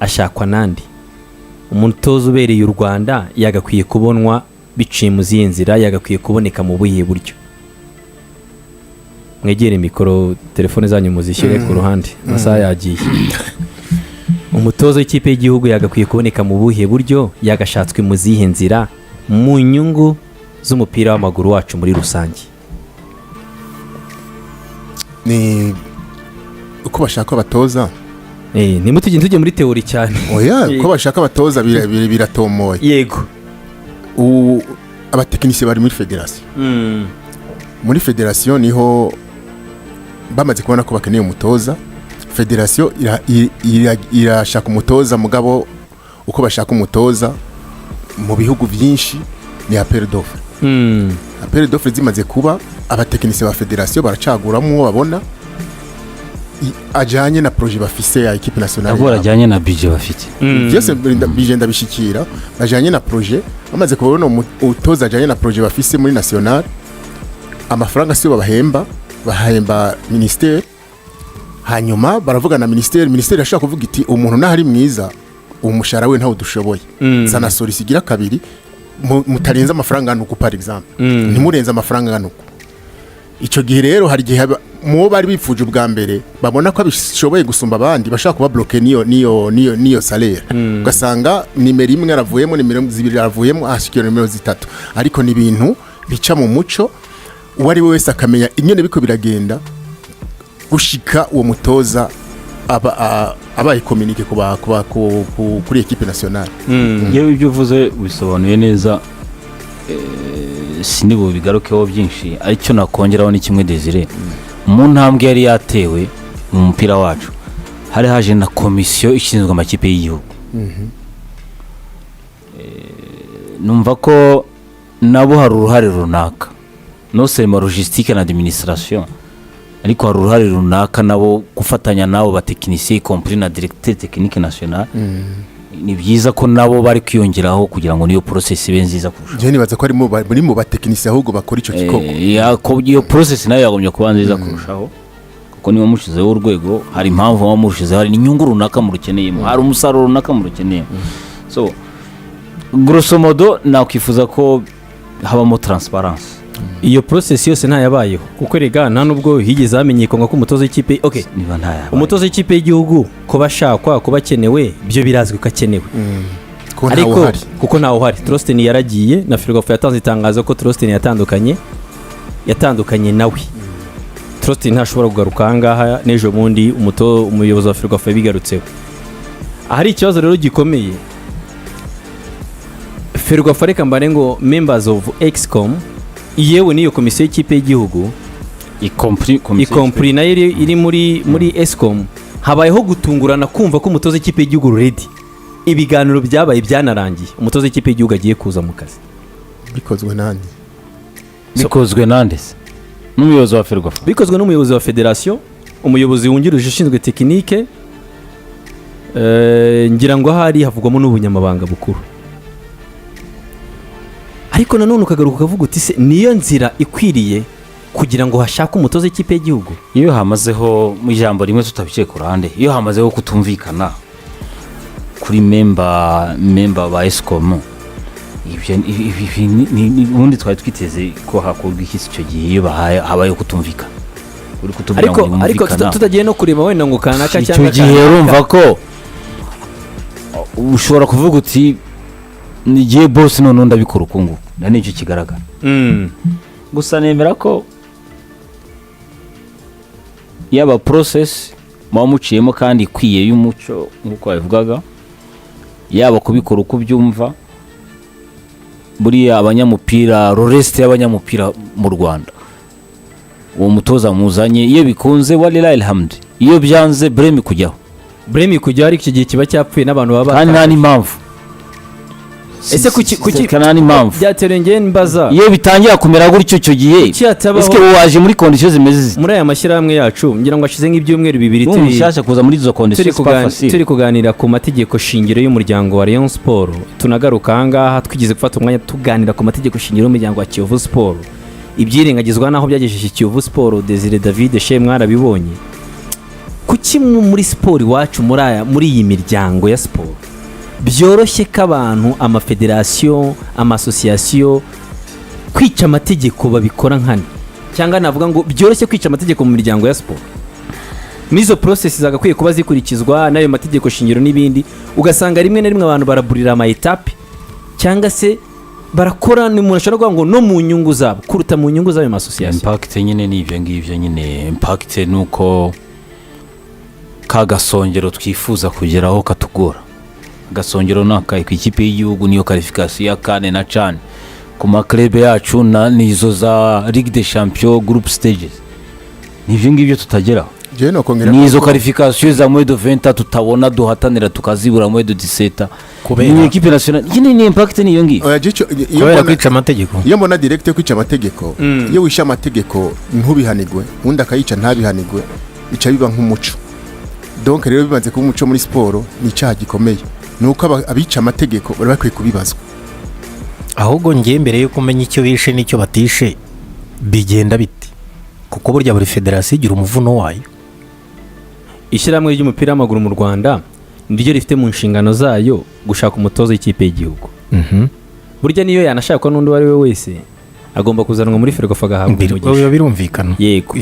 Ashakwa nandi? Umutoza ubereye u Rwanda yagakwiye kubonwa biciye mu zihe nzira? Yagakwiye kuboneka mu buhe buryo? Mwegere mikoro, telefone zanyu muzishyire ku ruhande, amasaha yagiye. Umutoza w'ikipe y'igihugu yagakwiye kuboneka mu buhe buryo? Yagashatswe mu zihe nzira mu nyungu z'umupira w'amaguru wacu muri rusange? Ni uko bashaka abatoza. Ntimutujye tujye muri théorie cyane. Oya, uko bashaka abatoza biratomoye. Abatekinisiye bari muri fédération. Muri fédération niho bamaze kubona ko bakeneye umutoza. Fédération irashaka umutoza, mugabo uko bashaka umutoza mu bihugu byinshi ni appel d'offre. Appel d'offre zimaze kuba, abatekinisiye ba fédération baracaguramo uwo babona ajanye na projet bafise ya équipe nationale ntabwo yabo. bajyanye na budget bafite. Byose bigenda bishikira bajanye na projet. Bamaze kubona umutoza ajanye na projet bafise muri national, amafaranga siyo babahemba, bahemba ministère. Hanyuma baravugana na ministère. Ministère irashobora kuvuga iti: "Umuntu naho ari mwiza, uwo mushahara we ntawo dushoboye. Zana solution igira kabiri, mutarenze amafaranga angana uku, par exemple." Ntimurenze amafaranga angana uku. Icyo gihe rero hari igihe mu bo bari bifuje ubwa mbere babona ko abishoboye gusumba abandi, bashaka kuba bloqué niyo salaire, ugasanga nimero imwe aravuyemo, nimero zibiri aravuyemo, ahashyikira nimero zitatu. Ariko ni ibintu bica mu muco, uwo ari we wese akamenya ingene biko biragenda gushika uwo mutoza aba abaye communiqué kuba kuba kuri équipe nationale. Yewe, ibyo uvuze bisobanuye neza, sindi bubigarukeho byinshi, aricyo nakongeraho ni kimwe. Desire, mu ntambwe yari yatewe mu mupira wacu, hari haje na komisiyo ishinzwe amakipe y'igihugu. Numva ko nabo hari uruhare runaka, non seulement logistique na administration, ariko hari uruhare runaka nabo gufatanya n'abo batekinisiye, compris na directeur technique national. Ni byiza ko nabo bari kwiyongeraho kugira ngo niyo process ibe nziza kurushaho. Njyewe nibaza ko ari muri mu batekinisiye ahubwo bakora icyo gikorwa. Iyo process nayo yagombye kuba nziza kurushaho, kuko niba mushyizeho urwego hari impamvu muba murushyizeho, hari inyungu runaka murukeneyemo, hari umusaruro runaka murukeneyemo. So grosso modo nakwifuza ko habamo transparence. Iyo process yose ntayabayeho, kuko rega nta nubwo higeze hamenyekana ko umutoza w'ikipe, okay, niba ntayabaye. Umutoza w'ikipe y'igihugu kuba ashakwa, kuba akenewe, byo birazwi ko akenewe. Ko ntawe Ariko uhari. Kuko ntawe uhari. Torsten yaragiye, na Ferwafa yatanze itangazo ko Torsten yatandukanye nawe. Torsten ntashobora kugaruka ahangaha n'ejo bundi. Umuyobozi wa Ferwafa yabigarutseho. Ahari ikibazo rero gikomeye, Ferwafa, reka mbare ngo members of Excom, yewe n'iyo komisiyo y'ikipe y'igihugu, y compris komisiyo. Y compris nayo iri muri Excom, habayeho gutungurana kumva ko umutoza w'ikipe y'igihugu ready, ibiganiro byabaye byanarangiye, umutoza w'ikipe y'igihugu agiye kuza mu kazi. Bikozwe nani? Bikozwe nande se? N'umuyobozi wa Ferwafa? Bikozwe n'umuyobozi wa federasiyo, umuyobozi wungirije ushinzwe tekinike, ngira ngo ahari havugwamo n'ubunyamabanga bukuru. Ariko nanone ukagaruka ukavuga uti: "Se niyo nzira ikwiriye kugira ngo hashake umutoza w'ikipe y'igihugu?" Iyo hamazeho, mu ijambo rimwe tutabiciye ku ruhande, iyo hamazeho kutumvikana kuri member ba Excom, ibyo ubundi twari twiteze ko hakorwa iki icyo gihe iyo habayeho kutumvikana? Uri kutubwira Ariko ngo ariko ntibumvikana. Tutagiye no kureba wenda ngo kanaka Icyo cyangwa gihe kanaka. urumva ko ushobora kuvuga uti: "Nigiye boss, noneho ndabikora uku nguku." Na nicyo kigaragara. Gusa nemera ko yaba process muba muciyemo kandi ikwiye y'umuco nk'uko babivugaga, yaba kubikora uko ubyumva, buriya abanyamupira, le reste y'abanyamupira mu Rwanda, uwo mutoza muzanye, iyo bikunze walillahi alhamdu, iyo byanze blame kujyaho. Blame kujyaho, ariko icyo gihe kiba cyapfuye n'abantu baba Kandi nta n'impamvu. Ese kuki Kandi nta n'impamvu. Byatewe, njye mbaza. Iyo bitangira kumera gutyo icyo gihe, Kuki hatabaho- ese waje muri conditions zimeze zite? Muri aya mashyirahamwe yacu, ngira ngo ashize nk'ibyumweru 2 Ubu mushyashya kuza muri izo conditions turi c'est pas facile. Turi kuganira ku mategeko shingiro y'umuryango wa Rayon Sport, tunagaruka ahangaha twigeze gufata umwanya tuganira ku mategeko shingiro y'umuryango wa Kiyovu Sport, ibyirengagizwa n'aho byagejeje Kiyovu Sport. Desire, David, she mwarabibonye. Kuki Kuki muri siporo iwacu, muri iyi miryango ya siporo, byoroshye ko abantu, amafederasiyo, amasosiyasiyo, kwica amategeko babikora nkana, cyangwa navuga ngo byoroshye kwica amategeko mu miryango ya siporo, n'izo process zagakwiye kuba zikurikizwa n'ayo mategeko shingiro n'ibindi, ugasanga rimwe na rimwe abantu baraburira ama étapes, cyangwa se barakora, ni umuntu ashobora kuvuga ngo no mu nyungu zabo kuruta mu nyungu z'ayo masosiyasiyo? Impact nyine ni ibyo ngibyo nyine. Impact ni uko ka gasongero twifuza kugeraho katugora. Agasongero ni akahe? Ku ikipe y'igihugu niyo qualification ya CAN na CHAN. Ku ma clubs yacu nizo za Ligue des Champions group stages. Ni ibyo ngibyo tutageraho. Jewe nokongera ni izo qualification za moins de 20 tutabona, duhatanira tukazibura, moins de 17. Ni équipe nationale nyine, ni impact ni iyo ngiyo. Oya, jico iyo Kubera kwica amategeko. Iyo mbona direct yo kwica amategeko, iyo wishe amategeko ntubihanigwe, undi akayica ntabihanigwe, bica biba nk'umuco. Donc rero bimaze kuba umuco muri siporo, ni icyaha gikomeye. Ni uko abica amategeko bari bakwiye kubibazwa. Ahubwo ngiye mbere yo kumenya icyo bishe n'icyo batishe, bigenda bite? Kuko burya buri federasiyo igira umuvuno wayo. Ishyirahamwe ry'umupira w'amaguru mu Rwanda niryo rifite mu nshingano zayo gushaka umutoza w'ikipe y'igihugu. Burya niyo yanashakwa n'undi uwo ari we wese, agomba kuzanwa muri FERWAFA agahabwa umugisha. Biba birumvikana. Yego.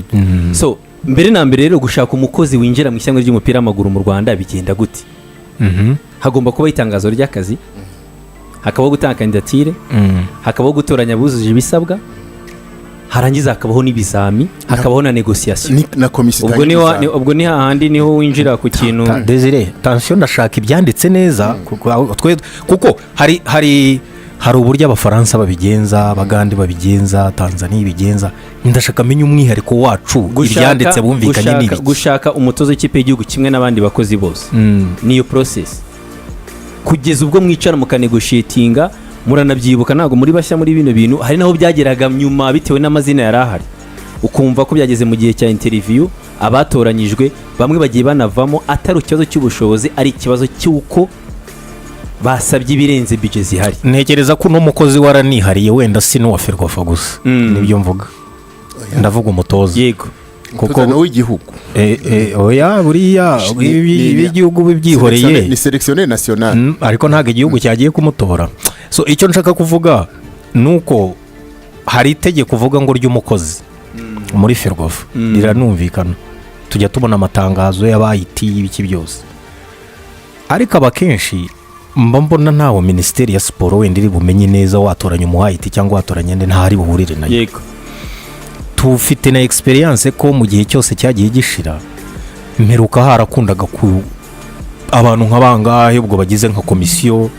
So mbere na mbere rero, gushaka umukozi winjira mu ishyirahamwe ry'umupira w'amaguru mu Rwanda bigenda gute? Hagomba kuba itangazo ry'akazi, hakabaho gutanga kandidatire, hakabaho gutoranya abujuje ibisabwa, harangiza hakabaho n'ibizami, hakabaho na négociation. Na komisiyo Ubwo itanga niho ibizami. Ubwo ni hahandi niho winjira ku kintu. Desire, attention, ndashaka ibyanditse neza, kuko hari uburyo Abafaransa babigenza, Abagande babigenza, Tanzania ibigenza. Ndashaka amenya umwihariko wacu. Ibyanditse bumvikanye ni ibiki? Gushaka umutoza w'ikipe y'igihugu kimwe n'abandi bakozi bose, niyo process kugeza ubwo mwicara mukanegotiatinga. Muranabyibuka, ntabwo muri bashya muri bino bintu. Hari naho byageraga nyuma bitewe n'amazina yari ahari, ukumva ko byageze mu gihe cya interview, abatoranyijwe bamwe bagiye banavamo, atari ikibazo cy'ubushobozi, ari ikibazo cy'uko basabye ibirenze budget zihari. Ntekereza ko uno mukozi waranihariye, wenda si n'uwa FERWAFA gusa. Nibyo mvuga, ndavuga umutoza. Yego. Umutoza ni uw'igihugu. Oya, buriya iby'igihugu bibyihoreye. Ni sélectionneur national. Ariko ntabwo igihugu cyagiye kumutora. So icyo nshaka kuvuga ni uko hari itegeko uvuga ngo ry'umukozi muri FERWAFA, riranumvikana, tujya tubona amatangazo y'abayiti y'ibiki byose, ariko aba kenshi mba mbona ntawo Minisiteri ya Siporo wenda iri bumenye neza watoranya umu IT cyangwa watoranya andi, ntahari buhurire nayo. Tufite na expérience ko mu gihe cyose cyagiye gishira, mperuka harakundaga ku abantu nka bangahe ubwo bagize nka komisiyo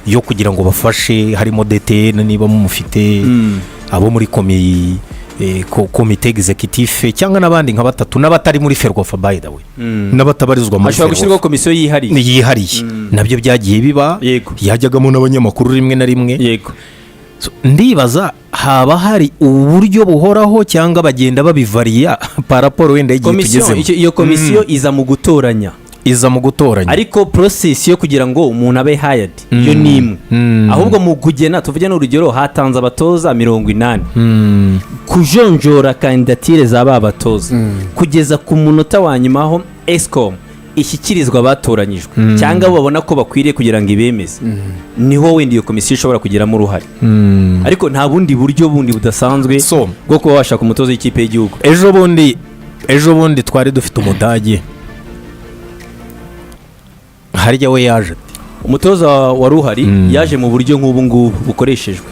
yo kugira ngo bafashe, harimo DTN niba mumufite, abo muri comité exécutif, cyangwa n'abandi nka batatu, n'abatari muri FERWAFA, by the way, n'abatabarizwa muri Hashobora gushyirwaho FERWAFA. komisiyo yihariye. Yihariye, nabyo byagiye biba. Yajyagamo n'abanyamakuru rimwe na rimwe. So, ndibaza haba hari uburyo buhoraho cyangwa bagenda babivariya par rapport wenda y'igihe Komisiyo tugezemo. Iyo komisiyo iza mu gutoranya. Iza mu gutoranya. Ariko process yo kugira ngo umuntu abe hired yo ni imwe. Ahubwo mu kugena, tuvuge n'urugero, hatanze abatoza 80, kujonjora kandidatire za ba batoza kugeza ku munota wa nyuma aho EXCOM ishyikirizwa abatoranyijwe cyangwa abo babona ko bakwiriye kugira ngo ibemeze, niho wenda iyo komisiyo ishobora kugiramo uruhare. Ariko nta bundi buryo bundi budasanzwe So, bwo kuba washaka umutoza w'ikipe y'igihugu. Ejo bundi twari dufite Umudage, harya we yaje ati Umutoza wari uhari yaje mu buryo nk'ubu ngubu bukoreshejwe,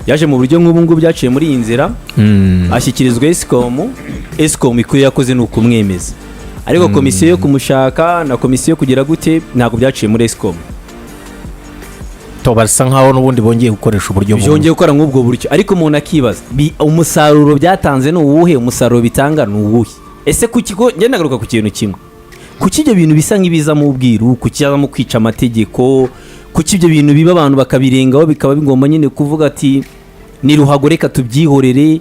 yaje mu buryo nk'ubu ngubu byaciye muri iyi nzira, ashyikirizwa EXCOM. EXCOM icyo yakoze ni ukumwemeza, ariko komisiyo yo kumushaka na komisiyo yo kugira gute ntabwo byaciye muri EXCOM. To basa nkaho n'ubundi bongeye gukoresha uburyo bumwe. Byongeye gukora nk'ubwo buryo, ariko umuntu akibaza umusaruro byatanze ni uwuhe? Umusaruro bitanga ni uwuhe? Ese kuki ko ngenda nagaruka ku kintu kimwe, kuki ibyo bintu bisa nk'ibiza mu bwiru? Kuki mu kwica amategeko? Kuki ibyo bintu biba abantu bakabirengaho, bikaba bigomba nyine kuvuga ati ni ruhago, reka tubyihorere?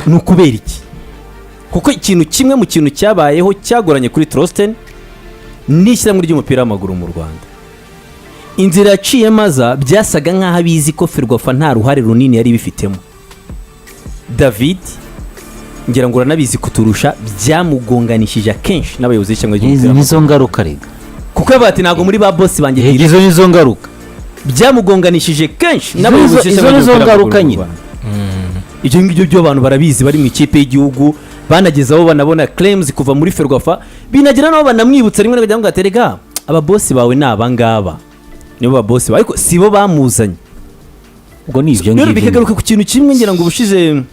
Ni ukubera iki? Kuko ikintu kimwe mu kintu cyabayeho cyagoranye kuri Torsten n'ishyirahamwe ry'umupira w'amaguru mu Rwanda, inzira yaciyemo aza, byasaga nk'aho abizi ko FERWAFA nta ruhare runini yari ibifitemo. David Ngira ngo uranabizi kuturusha, byamugonganishije akenshi n'abayobozi b'ishyirahamwe ry'umupira. Nizo ngaruka rega. Kuko yavuga ati: "Ntabwo muri ba boss banjye." Izo nizo ngaruka. Byamugonganishije kenshi n'abayobozi Izo b'ishyirahamwe nizo ry'umupira ngaruka w'amaguru mu nyine. Rwanda. Ibyo ngibyo byo abantu barabizi, bari mu ikipe y'igihugu, banageze aho banabona claims kuva muri FERWAFA, binagera n'aho banamwibutsa rimwe na rimwe ngo: "Erega aba boss bawe ni abangaba, nibo ba boss bawe," ariko si bo bamuzanye. Ubwo ni ibyo Rero ngibyo. bikagaruka ku kintu kimwe, ngira ngo ubushize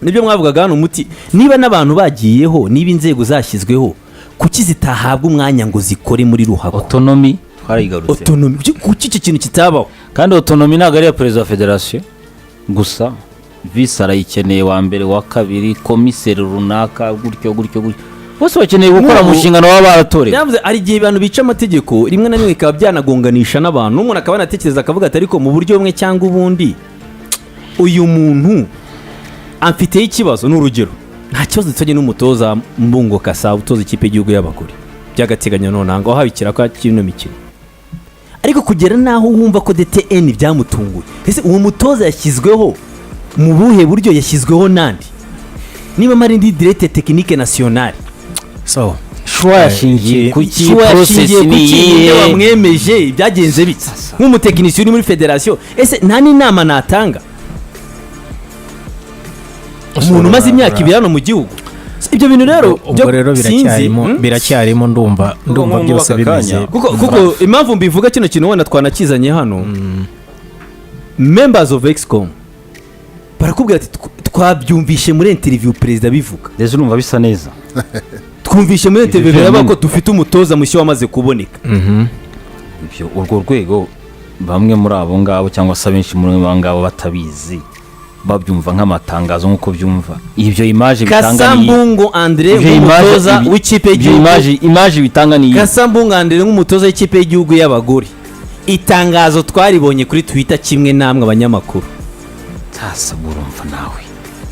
nibyo mwavugaga hano, umuti niba n'abantu bagiyeho, niba inzego zashyizweho, kuki zitahabwa umwanya ngo zikore muri ruhago? Autonomy twarayigarutse. Autonomy, kuki icyo kintu kitabaho? Kandi autonomy ntabwo ari iya perezida wa federasiyo gusa, vice arayikeneye, wa mbere, wa kabiri, komiseri runaka, gutyo gutyo gutyo, bose bakeneye gukora mu nshingano baba baratorewe. Yavuze hari igihe abantu bica amategeko, rimwe na rimwe bikaba byanagonganisha n'abantu, n'umuntu akaba yanatekereza akavuga ati: "Ariko mu buryo bumwe cyangwa ubundi uyu muntu amfiteho ikibazo." Ni urugero, nta kibazo dufitanye n'umutoza Mbungo Kasa utoza ikipe y'igihugu y'abagore by'agateganyo nonaha ngo wahawe ikiraka cy'ino mikino, ariko kugera n'aho wumva ko DTN byamutunguye. Ese uwo mutoza yashyizweho mu buhe buryo? Yashyizweho nandi? Niba mari ndi directeur technique national, So choix yashingiye ku ki? Choix Process yashingiye ku ni ki? iyihe? Ninde wamwemeje? Byagenze bite? Nk'umutekinisiye uri muri federasiyo, ese nta n'inama natanga umuntu umaze imyaka 2 hano mu gihugu? Ibyo bintu rero Ubwo rero sinzi, biracyarimo. Biracyarimo, ndumva Nko byose muri aka bimeze. kanya. Kuko impamvu mbivuga kino kintu, wenda twanakizanye hano, members of excom barakubwira ati: "Twabyumvishe muri interview perezida bivuga." Ndetse urumva bisa neza. "Twumvishe muri interview Ibyo biraba nyine. ko dufite umutoza mushya wamaze kuboneka." Ibyo urwo rwego, bamwe muri abo ngabo cyangwa se abenshi muri abo ngabo batabizi, babyumva nk'amatangazo nk'uko byumva ibyo image bitanga ni Kasambungo Andre Ibyo nk'umutoza w'ikipe ibyo y'igihugu. Image bitanga ni iyi. Kasambungo Andre nk'umutoza w'ikipe y'igihugu y'abagore, itangazo twaribonye kuri Twitter kimwe namwe abanyamakuru. Sasa urumva nawe.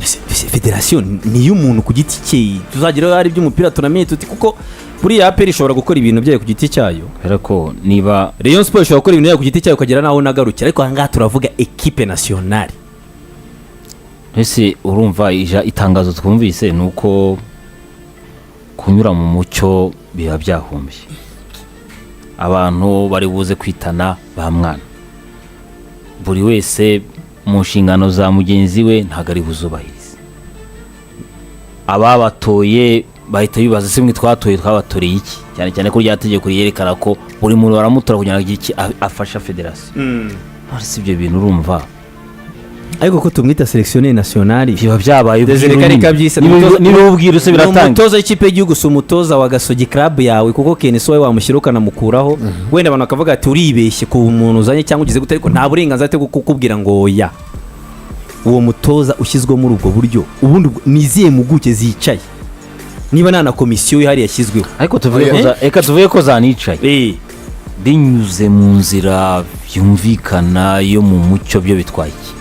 Ese federasiyo ni iy'umuntu ku giti cye? Tuzageraho hari iby'umupira tunamenye tuti, kuko buriya APR ishobora gukora ibintu byayo ku giti cyayo, Kubera ko niba Rayon Sport ishobora gukora ibintu byayo ku giti cyayo ukagera n'aho unagarukira, ariko aha ngaha turavuga ekipe nationale. Ese urumva itangazo twumvise ni uko kunyura mu mucyo biba byahombye, abantu bari buze kwitana ba mwana, buri wese mu nshingano za mugenzi we ntabwo ari buzubahirize. Ababatoye bahita bibaza: "Se mwe twatoye twabatoreye iki?" Cyane cyane ko rya tegeko ryerekana ko buri muntu baramutora kugira ngo agire iki afasha federasiyo. None si ibyo bintu urumva Ariko ko tumwita sélectionneur national, biba byabaye Desire ubwiru Kari nyine. kabyise, Niba ubwiru se ni biratanga. Umutoza w'ikipe y'igihugu, si umutoza wa Gasogi Club yawe, kuko Kenisi wowe wamushyira ukanamukuraho. Wenda abantu bakavuga ati: "Uribeshye ku muntu uzanye," cyangwa ugize gute, ariko nta burenganzira afite bwo kukubwira ngo oya. Uwo mutoza ushyizwe muri ubwo buryo, ubundi ni izihe mpuguke zicaye, niba nta na komisiyo yihariye yashyizweho? Ariko tuvuge ko reka tuvuge ko zanicaye, binyuze mu nzira yumvikana yo mu mucyo, byo bitwaye iki?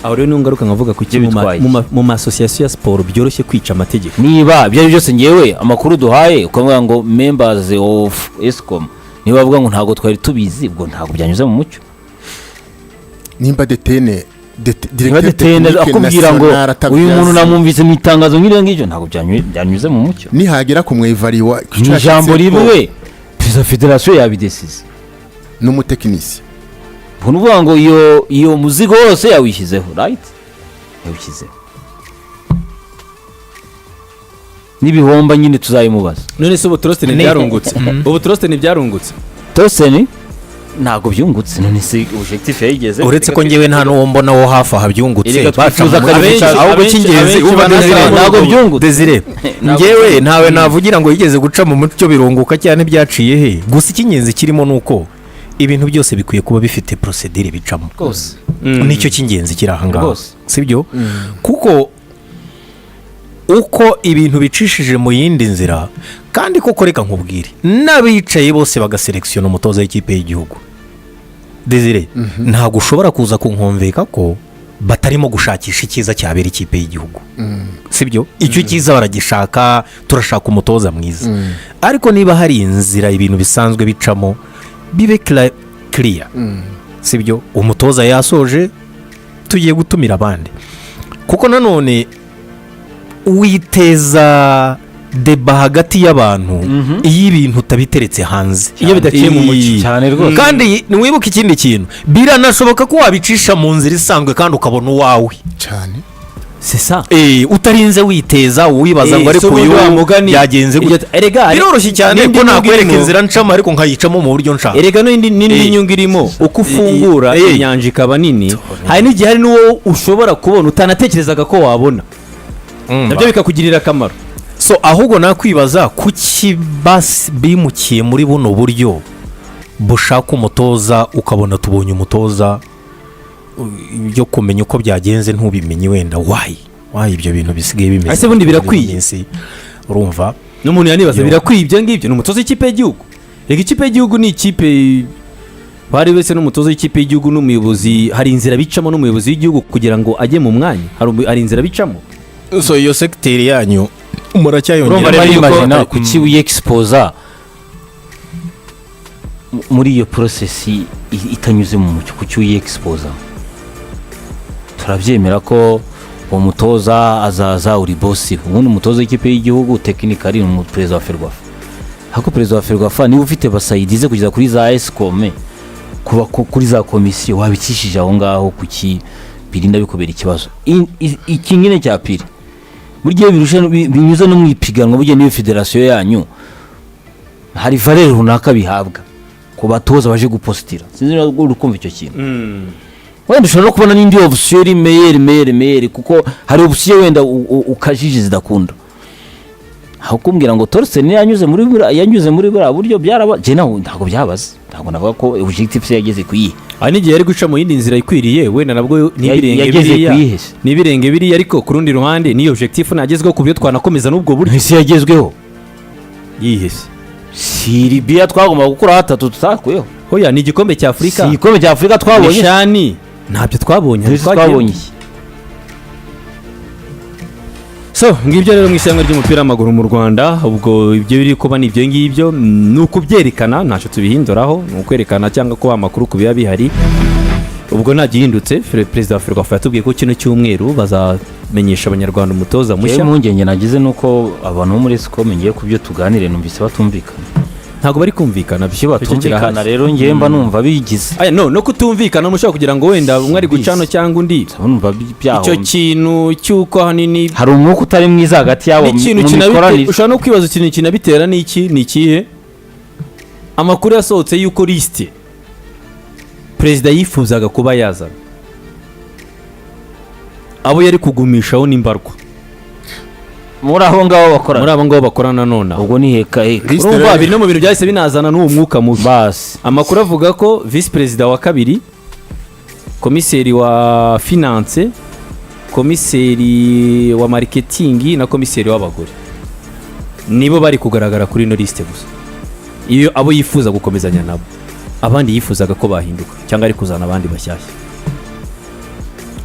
Aho rero niyo ngaruka nkavuga ku Ibyo mu ma- bitwaye mu ma association ya siporo byoroshye kwica amategeko. Niba ibyo ari byose, ngewe amakuru duhaye ukavuga ngo members of excom, niba bavuga ngo ntabwo twari tubizi, ubwo ntabwo byanyuze mu mucyo. Nimba DTN Niba DTN akubwira ngo uyu muntu namwumvise mu itangazo nk'iryo ngiryo, ntabwo byanyuze mu mucyo. Nihagera kumwevariwa Ni ijambo rimwe, perezida wa federasiyo yabidesize. N'umutekinisi. Ubwo ni ukuvuga ngo iyo muzigo wose yawishyizeho, right, yawishyizeho. N'ibihomba nyine tuzayimubaza. None se ubu Torsten byarungutse? Ubu Torsten byarungutse? Torsten ntabwo byungutse. None se objectif yayigeze? Uretse ko ngewe nta n'uwo mbona wo hafi aha byungutse. Erega baca twifuza mu ahubwo abenshi cy'ingenzi abenshi umva banasanga Desire, ntabwo byungutse. Desire, Ntabwo ngewe byungutse. ntawe navugira ngo yigeze guca mu mucyo birunguka cyane, byaciye he. Gusa icy'ingenzi kirimo ni uko ibintu byose bikwiye kuba bifite procédure bicamo. Rwose. Nicyo cy'ingenzi kiri aha ngaha. Rwose. Sibyo? Kuko uko ibintu bicishije mu yindi nzira, kandi koko reka nkubwire, n'abicaye bose bagaselekisiyona umutoza w'ikipe y'igihugu, Desire, ntabwo ushobora kuza kunkomveka ko batarimo gushakisha icyiza cyabera ikipe y'igihugu. Sibyo? Icyo cyiza baragishaka, turashaka umutoza mwiza, ariko niba hari inzira ibintu bisanzwe bicamo, bibe kiriya. Sibyo? Umutoza yasoje, tugiye gutumira abandi, kuko nanone Witeza débat hagati y'abantu iyo ibintu utabiteretse hanze. Iyo bidaciye mu mucyo. Cyane rwose. Kandi ntiwibuke ikindi kintu, biranashoboka ko wabicisha mu nzira isanzwe kandi ukabona uwawe. Cyane. C'est ça. Utarinze witeza wibaza ngo ariko uyu byagenze gute. Erega Biroroshye cyane n'indi ko nyungu nakwereka irimo. inzira ncamo, ariko nkayicamo mu buryo nshaka. Erega n'indi nyungu irimo, uko ufungura inyanja ikaba nini, hari n'igihe hari n'uwo ushobora kubona utanatekerezaga ko wabona, nabyo bikakugirira akamaro. So ahubwo nakwibaza kuki basi bimukiye muri buno buryo bushaka umutoza, ukabona tubonye umutoza, ibyo kumenya uko byagenze ntubimenye. Wenda why ibyo bintu bisigaye bimeze Ese bundi muri ino birakwiye? minsi? Urumva? N'umuntu yanibaza. Yo. Birakwiye ibyo ngibyo? Ni umutoza w'ikipe y'igihugu. Reka, ikipe y'igihugu ni ikipe bari wese n'umutoza w'ikipe y'igihugu n'umuyobozi, hari inzira bicamo n'umuyobozi w'igihugu kugira ngo ajye mu mwanya, hari inzira bicamo. So iyo segiteri yanyu muracyayongera? Urumva rero yuko- Imagina kuki wiyexposa muri iyo process itanyuze mu mucyo, kuki wiyexposa? Turabyemera ko uwo mutoza azaza uri boss. Ubundi umutoza w'ikipe y'igihugu technically ni umuperezida wa FERWAFA, ariko perezida wa FERWAFA niba ufite basayidize kugeza kuri za ESCOM, kuba kuri za komisiyo wabikishije aho ngaho, kuki birinda bikubera ikibazo? Iki nyine cya pire, burya iyo binyuze no mu ipiganwa, burya n'iyo federasiyo yanyu hari valeur runaka bihabwa ku batoza baje gupostira. Sinzi niba uri kumva icyo kintu. Wenda ushobora no kubona n'indi option iri meilleure, meilleure, meilleure, kuko hari option wenda ukajije zidakunda. Aho kumbwira ngo Torsten yanyuze muri buriya buryo byaraba, njye ntabwo byabaze, ntabwo navuga ko objectif se yageze ku yihe. Hari n'igihe yari guca mu yindi nzira ikwiriye, wenda nabwo ntibirenge Yageze biriya. ku yihe se? Ntibirenge biriya, ariko ku rundi ruhande niyo objectif nagezweho ku buryo twanakomeza n'ubwo buryo. Ese yagezweho? Yihese? Si Libiya twagombaga gukuraho atatu tutakuyeho? Hoya, ni igikombe cya Afurika. Si igikombe cya Afurika twabonye? Nishani ntabyo twabonye. Mbese twabonye iki? So ngibyo rero mu ishyirahamwe ry'umupira w'amaguru mu Rwanda, ubwo ibyo biri kuba ni ibyo ngibyo, ni ukubyerekana, ntacyo tubihinduraho, ni ukwerekana cyangwa kubaha amakuru ku biba bihari. Ubwo nta gihindutse. Perezida wa FERWAFA yatubwiye ko kino cyumweru bazamenyesha Abanyarwanda umutoza Njyewe mushya. Impungenge nagize ni uko abantu bo muri ESCOM, ngiye ku byo tuganire, numvise batumvikana. Ntabwo bari kumvikana. Iyo Icyo batumvikana kirahari. rero, ngewe mba numva bigize Aya, no kutumvikana mushobora kugira ngo wenda umwe ari gucano cyangwa undi. Mba numva Icyo byahombye. kintu cy'uko ahanini Hari umwuka utari mwiza hagati yabo n'ikintu mu kinabite mikoranire. Ushobora no kwibaza ikintu kinabitera ni iki, ni ikihe? Amakuru yasohotse y'uko lisite perezida yifuzaga kuba yazana, abo yari kugumishaho n'imbarwa. Muri abo ngabo bakorana. Muri abo ngabo bakorana nonaha. Ubwo ni heka heka. Liste Urumva, rero- biri no mu bintu byahise binazana n'uwo mwuka mubi. Basi. Amakuru avuga ko visi perezida wa kabiri, komiseri wa finance, komiseri wa marketing na komiseri w'abagore nibo bari kugaragara kuri ino lisite gusa, iyo abo yifuza gukomezanya nabo. Abandi yifuzaga ko bahinduka cyangwa ari kuzana abandi bashyashya.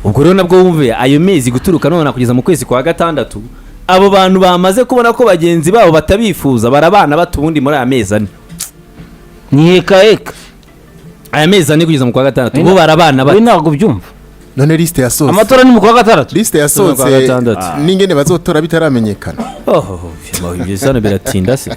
Ubwo rero nabwo wumve ayo mezi guturuka none kugeza mu kwezi kwa gatandatu, abo bantu bamaze kubona ko bagenzi babo batabifuza, barabana bata ubundi muri aya mezi 4? Ni heka heka. Aya mezi 4 kugeza mu kwa gatandatu, bo barabana We bate? ntabwo byumva. None lisite yasohotse? Amatora ni mu kwa gatandatu. Lisite yasohotse Kwa gatandatu. n'ingene bazotora bitaramenyekana. Oh, ibyo hano biratinda se?